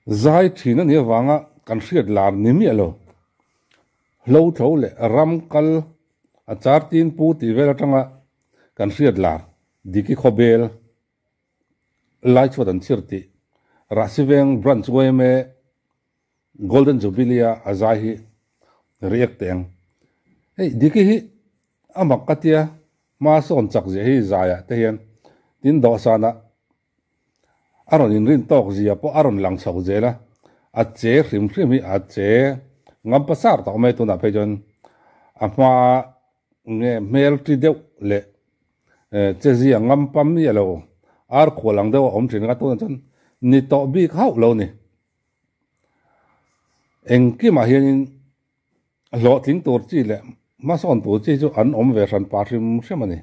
Zai thin a nih avanga kan hriat lar ni miah lo. Hlo tho leh ram kal a char tin pu tih vel atanga kan hriat lar Diki Khawbel lai chhuat an chhir tih Rahsiveng Branch yma Golden Jubilee a a zai hi react teh ang. Hei Diki hi a mak ka tia hma sawn chak ziah hi zaiah te hian tin dawhsanah A rawn inrin tawk zia pawh a rawn lang chho zel a, a che hrim hrim hi a che ngam pasar tawh mai tunah phei chuan a hma nge hmel ṭi deuh leh che zia ngam pam miah lo ar khual ang deuh a awm ṭhin kha tunah chuan ni tawh bik hauh lo ni. Engkimah hianin Hlawhtling tur chi leh hmasawn tur chi chu an awm ve hran pah hrim hrim a ni.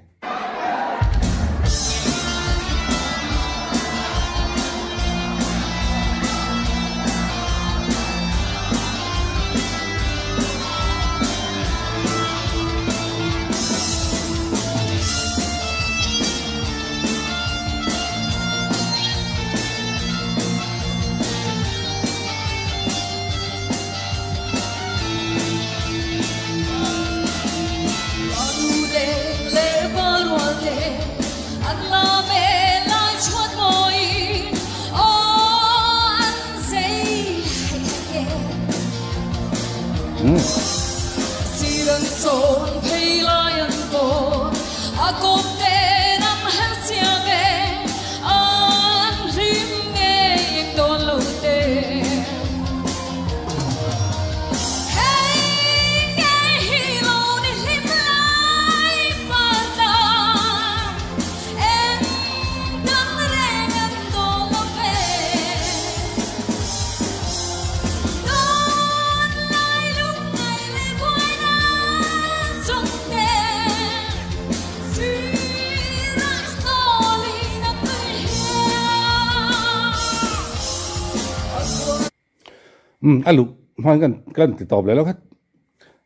Umm a luh hmain kan kan ti tawp leh lo khat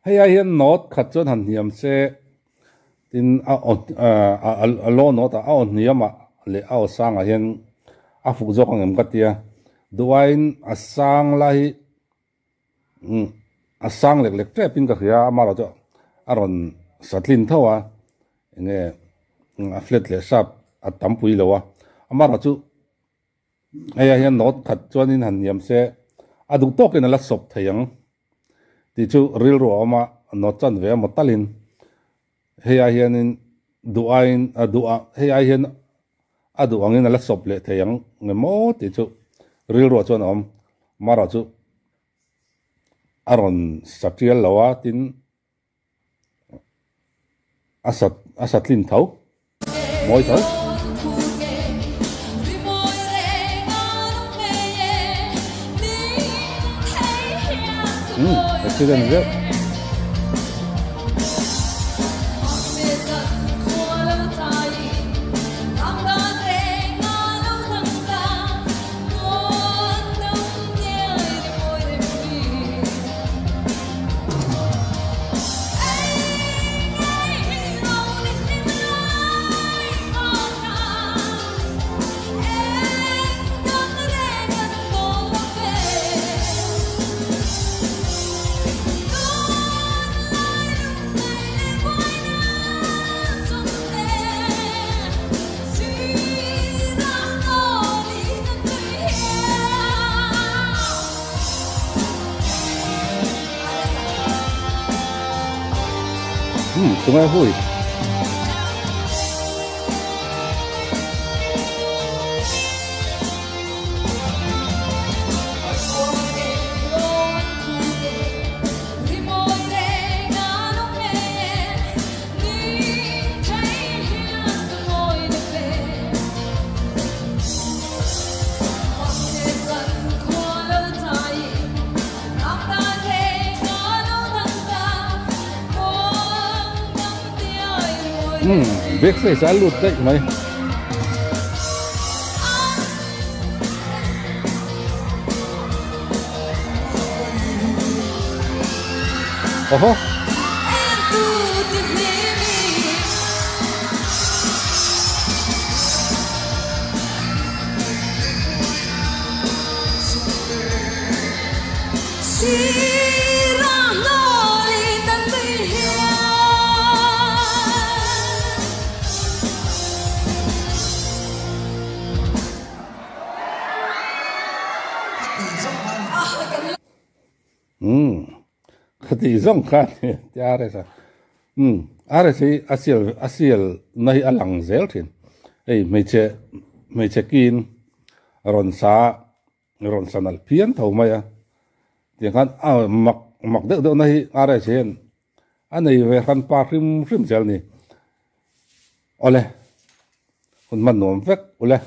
hei ai hian note khat chuan han hniam se tin a aw a law note ah a aw hniam ah leh a aw sang ah hian a fuh zawk ang em ka tia duhaiin a sang lai hi umm a sang lek lek tep in ka hria a amaherawh chu a rawn satlin tho a enge a flat leh sharp a tam pui lo a amaherawh chu. Hei ah hian note khat chuanin han hniam se a duh tawkin a la sawp thei ang tih chu rilru a awm a, note chan ve emaw talin hei ah hianin duh aiin a duh a hei ai hian a duh angin a la sawp leh thei ang emaw tih chu rilru ah chuan a awm. Mara chu a rawn sa tial lo a tin A sat a satlin tho mawi tho. Umm accident zeuh. Umm tunge hui. Umm back face a lut daih mai. Oho. Umm khati zawng kha ni tia RS a umm RS hi a sial a sial na hi a lang zel thin hei hmeichhe hmeichhe kin rawn sa rawn sa nalh phian tho mai a tiang khan a mak mak deuh deuh na hi RS hian a nei ve hran pa hrim hrim zel a ni awle hun hman nuam vek ule.